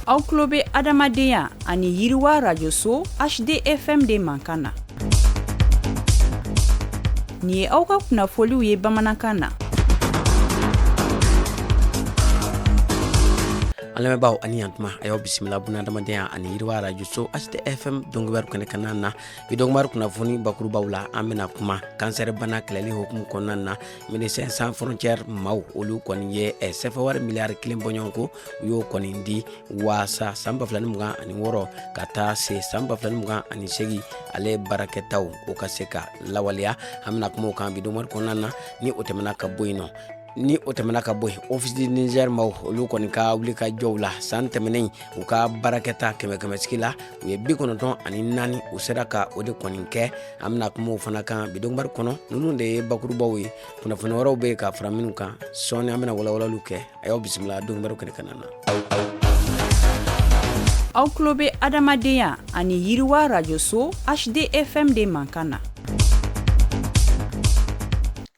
Aw tulo bɛ adamadenya ani yiriwa rajoso HDFM de mankan na. Nin ye aw ka kunnafoliw ye bamanankan na. An lamɛnbaaw ani yantuma, a y'aw bisimila bunadamadenya ani yiriwa arajoso HDFM donkibaru kɛnɛ kanna na. Bi donkibaru kunnafoni bakurubaw la, an bɛna kuma kansɛri bana kɛlɛli hukumu kɔnɔna na. Médecins Sans Frontières maaw, olu kɔni ye sɛfɛwari miliyari 1 bɔɲɔgɔnko, u y'o kɔni di waasa san 2026 ka taa se san 2028 ale baarakɛtaw o ka se ka lawaleya. An bɛna kuma o kan bi donkibaru kɔnɔna na. Ni o tɛmɛna ka bɔ yen nɔ, ni o tɛmɛna ka bɔ yen, Office du Niger maaw, olu kɔni ka wuli ka jɔw la san tɛmɛnen, u ka baarakɛta kɛmɛ kɛmɛ sigi la, u ye 94, u sera ka o de kɔni kɛ. An bɛna kuma o fana kan bi donkibaru kɔnɔ. Ninnu de ye bakurubaw ye. Kunnafoni wɛrɛw bɛ yen ka fara minnu kan, sɔɔni an bɛna walawalaliw kɛ. A y'aw bisimila donkibaru kɛnɛ kanna na. Aw tulo bɛ adamadenya ani yiriwa rajoso HDFM de mankan na.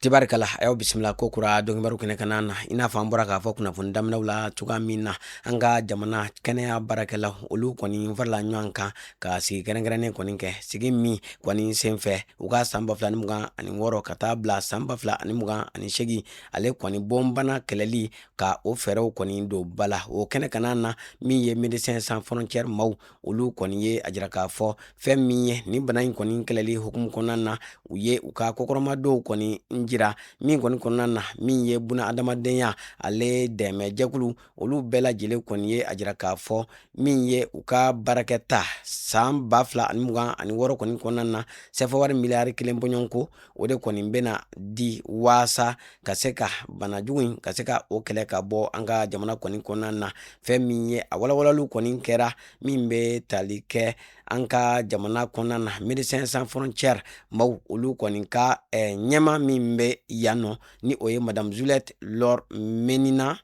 Tibarikala, a y'aw bisimila ko kura donkibaru kɛnɛ kanna na. I n'a fɔ an bɔra k'a fɔ kunnafoni daminɛw la cogoya min na, an ka jamana kɛnɛya baarakɛlaw, olu kɔni farala ɲɔgɔn kan ka sigi kɛrɛnkɛrɛnnen kɔni kɛ, sigi min kɔni senfɛ u ka san 2026 ka taa bila san 2028 ale kɔni bonbana kɛlɛli ka o fɛɛrɛw kɔni don ba la. O kɛnɛ kanna na, min ye Médecins Sans Frontières maaw, olu kɔni ye a jira k'a fɔ fɛn min ye nin bana in kɔni kɛlɛli hukumu kɔnɔna na, u ye u ka kɔkɔrɔmadonw kɔni jira min kɔni kɔnɔna na, min ye buna adamadenya ale dɛmɛ jɛkulu, olu bɛɛ lajɛlen kɔni ye a jira k'a fɔ min ye u ka baarakɛta san 2026 kɔni kɔnɔna na, sɛfɛwari miliyari 1 bɔɲɔgɔnko, o de kɔni bɛna di waasa ka se ka bana jugu in ka se ka o kɛlɛ ka bɔ an ka jamana kɔni kɔnɔna na. Fɛn min ye a walawalaliw kɔni kɛra min bɛ tali kɛ an ka jamana kɔnɔna na, Médecins Sans Frontières maaw, olu kɔni ka ɲɛmaa min bɛ yan nɔ, ni o ye Madame Juliette Laure Menina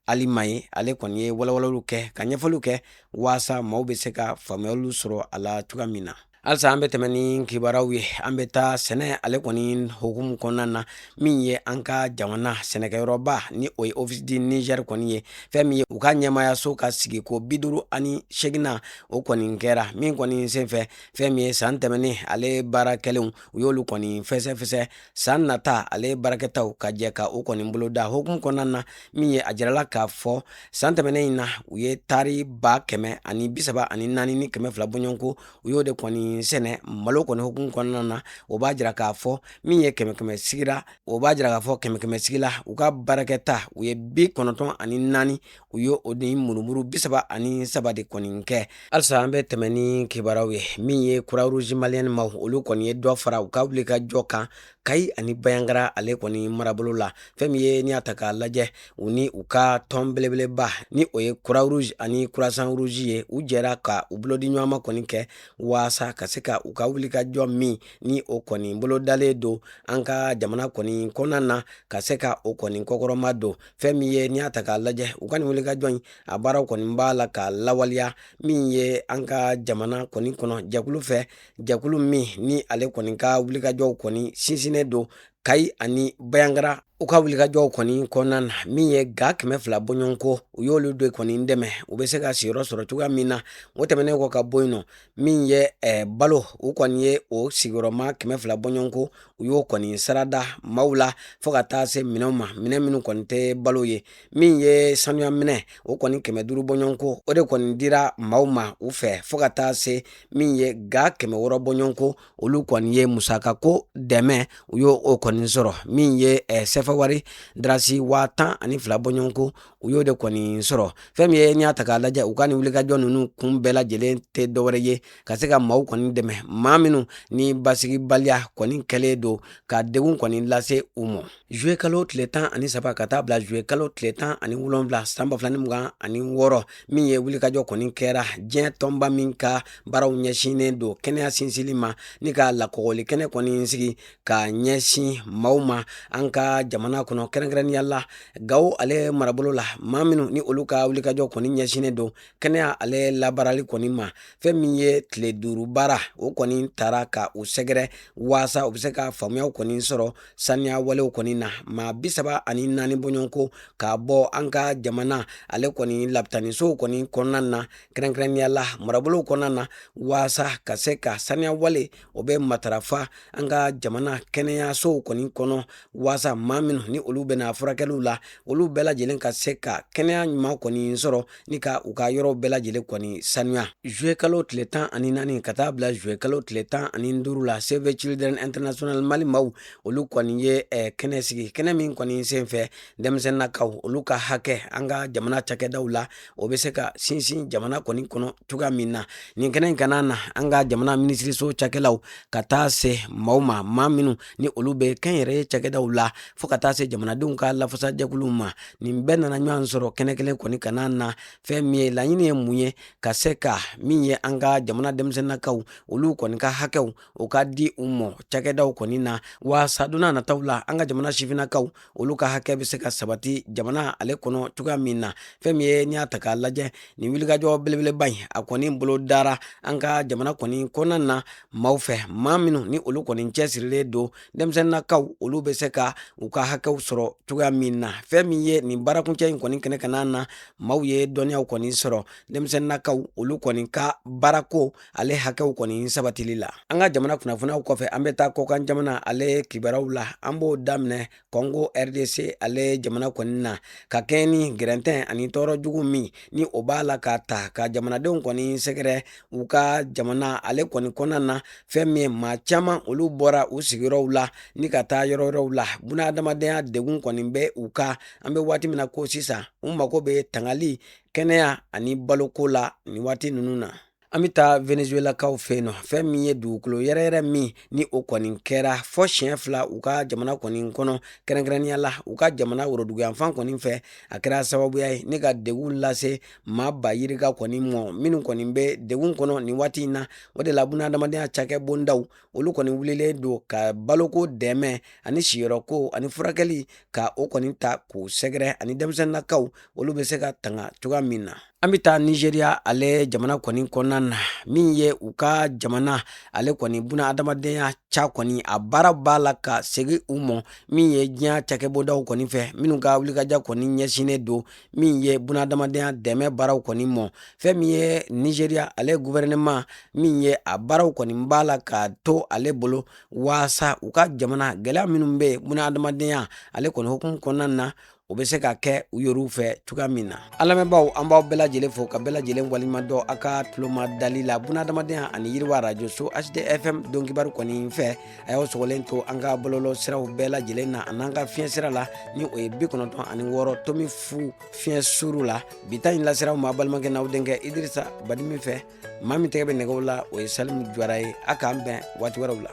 Alima ye, ale kɔni ye walawalaliw kɛ ka ɲɛfɔliw kɛ waasa maaw bɛ se ka faamuyaliw sɔrɔ a la cogoya min na. Halisa an bɛ tɛmɛ ni kibaruyaw ye. An bɛ taa sɛnɛ ale kɔni hukumu kɔnɔna na. Min ye an ka jamana sɛnɛkɛyɔrɔba, ni o ye Office du Niger kɔni ye, fɛn min ye u ka ɲɛmaayaso ka sigi ko 58nan, o kɔni kɛra min kɔni senfɛ, fɛn min ye san tɛmɛnen ale baara kɛlenw, u y'olu kɔni fɛsɛfɛsɛ, san nata ale baarakɛtaw ka jɛ ka o kɔni boloda hukumu kɔnɔna na. Min ye a jirala k'a fɔ san tɛmɛnen in na, u ye taari 134,200 bɔɲɔgɔnko, u y'o de kɔni sɛnɛ malo kɔni hukumu kɔnɔna na. O b'a jira k'a fɔ min ye kɛmɛ kɛmɛ sigira, o b'a jira k'a fɔ kɛmɛ kɛmɛ sigi la, u ka baarakɛta, u ye 94, u ye o ni murumuru 33 de kɔni kɛ. Halisa an bɛ tɛmɛ ni kibaruyaw ye. Min ye Croix Rouge Malienne maaw, olu kɔni ye dɔ fara u ka wuli ka jɔ kan Kayi ani Bayangara ale kɔni marabolo la. Fɛn min ye n'i y'a ta k'a lajɛ, u ni u ka tɔn belebeleba, ni o ye Croix Rouge ani Croissant Rouge ye, u jɛra ka u bolo di ɲɔgɔn ma kɔni kɛ waasa ka se ka u ka wuli ka jɔ min ni o kɔni bolodalen don an ka jamana kɔni kɔnɔna na, ka se ka o kɔni kɔkɔrɔma don. Fɛn min ye n'i y'a ta k'a lajɛ, u ka nin wuli ka jɔ in, a baaraw kɔni b'a la ka lawaleya min ye an ka jamana kɔni kɔnɔ jɛkulu fɛ, jɛkulu min ni ale kɔni ka wulikajɔw kɔni sinsinnen don Kayi ani Bayangara. U ka wulikajɔw kɔni kɔnɔna na, min ye ga 200 bɔɲɔgɔnko, u y'olu de kɔni dɛmɛ u bɛ se ka sigiyɔrɔ sɔrɔ cogoya min na. O tɛmɛnen kɔ ka bɔ yen nɔ, min ye balo, u kɔni ye o sigiyɔrɔma 200 bɔɲɔgɔnko, u y'o kɔni sarada maaw la, fo ka taa se minɛnw ma, minɛn minnu kɔni tɛ balo ye. Min ye sanuya minɛ, o kɔni 500 bɔɲɔgɔnko, o de kɔni dira maaw ma u fɛ, fo ka taa se min ye ga 600 bɔɲɔgɔnko, olu kɔni ye musakako dɛmɛ, u y'o o kɔni sɔrɔ. Min ye sɛfɛwari darasi 12,000 bɔɲɔgɔnko, u y'o de kɔni sɔrɔ. Fɛn min ye n'i y'a ta k'a lajɛ, u ka nin wulikajɔ ninnu kun bɛɛ lajɛlen tɛ dɔwɛrɛ ye ka se ka maaw kɔni dɛmɛ, maa minnu ni basigibaliya kɔni kɛlen don ka degun kɔni lase u ma. Zuye kalo tile 13 ka taa bila zuye kalo tile 17 san 2026, min ye wulikajɔ kɔni kɛra diɲɛ tɔnba min ka baaraw ɲɛsinnen don kɛnɛya sinsinli ma, ni ka lakɔgɔli kɛnɛ kɔni sigi ka ɲɛsin maaw ma an ka jamana. jamana kɔnɔ, kɛrɛnkɛrɛnnenya la Gawo ale marabolo la, maa minnu ni olu ka wulikajɔ kɔni ɲɛsinnen don kɛnɛya ale labaarali kɔni ma. Fɛn min ye tile 5 baara, o kɔni taara ka u sɛgɛrɛ waasa u bɛ se ka faamuyaw kɔni sɔrɔ saniya walew kɔni na. Maa 34 bɔɲɔgɔnko k'a bɔ an ka jamana ale kɔni lapitanisow kɔni kɔnɔna na, kɛrɛnkɛrɛnnenya la marabolow kɔnɔna na, waasa ka se ka saniya wale o bɛ matarafa an ka jamana kɛnɛyasow kɔni kɔnɔ, waasa maa minnu ni olu bɛna furakɛliw la, olu bɛɛ lajɛlen ka se ka kɛnɛya ɲuman kɔni sɔrɔ ni ka u ka yɔrɔw bɛɛ lajɛlen kɔni sanuya. Juillet kalo tile 14 ka taa bila juillet kalo tile 15 la, Save the Children International Mali maaw olu kɔni ye kɛnɛ sigi, kɛnɛ min kɔni senfɛ denmisɛnninnakaw olu ka hakɛ an ka jamana cakɛdaw la, o bɛ se ka sinsin jamana kɔni kɔnɔ cogoya min na. Nin kɛnɛ in kana na an ka jamana minisiriso cakɛlaw ka taa se maaw ma, maa minnu ni olu bɛ kɛnyɛrɛye cakɛdaw la, fo ka taa se jamanadenw ka lafasajɛkuluw ma. Nin bɛɛ nana ɲɔgɔn sɔrɔ kɛnɛ kelen kɔni kana na. Fɛn min ye laɲini ye mun ye, ka se ka min ye an ka jamana denmisɛnninnakaw olu kɔni ka hakɛw o ka di u mɔ cakɛdaw kɔni na, waasa don n'a nataw la an ka jamana sifinnakaw olu ka hakɛ bɛ se ka sabati jamana ale kɔnɔ cogoya min na. Fɛn min ye n'i y'a ta k'a lajɛ, nin wulikajɔ belebeleba in a kɔni bolo dara an ka jamana kɔni kɔnɔna na maaw fɛ, maa minnu ni olu kɔni cɛsirilen don denmisɛnninnakaw olu bɛ se ka u ka hakɛw sɔrɔ cogoya min na. Fɛn min ye nin baarakuncɛ in kɔni kɛnɛ kana na, maaw ye dɔnniyaw kɔni sɔrɔ denmisɛnninnakaw olu kɔni ka baarako ale hakɛw kɔni sabatili la. An ka jamana kunnafoniyaw kɔfɛ, an bɛ taa kɔkan jamana ale kibaruyaw la. An b'o daminɛ Congo RDC ale jamana kɔni na, ka kɛɲɛ ni gɛrɛntɛ ani tɔɔrɔ jugu min ni o b'a la ka ta ka jamanadenw kɔni sɛgɛrɛ u ka jamana ale kɔni kɔnɔna na. Fɛn min ye maa caman olu bɔra u sigiyɔrɔw la ni ka taa yɔrɔ wɛrɛw la, bunahadamadenya degun kɔni bɛ u kan. An bɛ waati min na ko sisan, u mako bɛ tangali, kɛnɛya ani baloko la nin waati ninnu na. An bɛ taa venezuelakaw fɛ yen nɔ. Fɛn min ye dugukolo yɛrɛyɛrɛ min ni o kɔni kɛra fɔ siɲɛ 2 u ka jamana kɔni kɔnɔ, kɛrɛnkɛrɛnnenya la u ka jamana woroduguyanfan kɔni fɛ, a kɛra sababuya ye ni ka degun lase maa ba yirika kɔni mɔ minnu kɔni bɛ degun kɔnɔ nin waati in na. O de la bunahadamadenya cakɛ bondaw olu kɔni wulilen don ka baloko dɛmɛ ani siyɔrɔko ani furakɛli ka o kɔni ta k'u sɛgɛrɛ, ani denmisɛnninnakaw olu bɛ se ka tanga cogoya min na. An bɛ taa Nigeria ale jamana kɔni kɔnɔna na, min ye u ka jamana ale kɔni bunahadamadenya ca kɔni a baara b'a la ka segin u mɔ, min ye diɲɛ cakɛbondaw kɔni fɛ minnu ka wulikajɔ kɔni ɲɛsinnen don min ye bunahadamadenya dɛmɛ baaraw kɔni mɔ. Fɛn min ye Nigeria ale gouvernement min ye a baaraw kɔni b'a la ka to ale bolo waasa u ka jamana gɛlɛya minnu bɛ yen bunahadamadenya ale kɔni hukumu kɔnɔna na, o bɛ se ka kɛ u yɛrɛw fɛ cogoya min na. An lamɛnbaaw, an b'aw bɛɛ lajɛlen fo ka bɛɛ lajɛlen waleɲuman dɔn aw ka tuloma dali la bunahadamadenya ani yiriwa arajo so HDFM donkibaru kɔni fɛ. A y'aw sɔgɔlen to an ka bɔlɔlɔ siraw bɛɛ lajɛlen na an'an ka fiɲɛ sira la, ni o ye 96.0 fiɲɛ suru la. Bi ta in lasera aw ma balimakɛ n'aw denkɛ Idirisa Badimi fɛ. Maa min tɛgɛ bɛ nɛgɛw la, o ye Salimu Jawara ye. A k'an bɛn waati wɛrɛw la.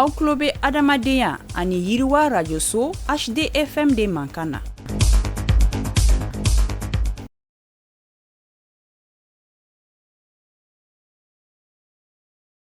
Aw tulo bɛ adamadenya ani yiriwa rajoso HDFM de mankan na.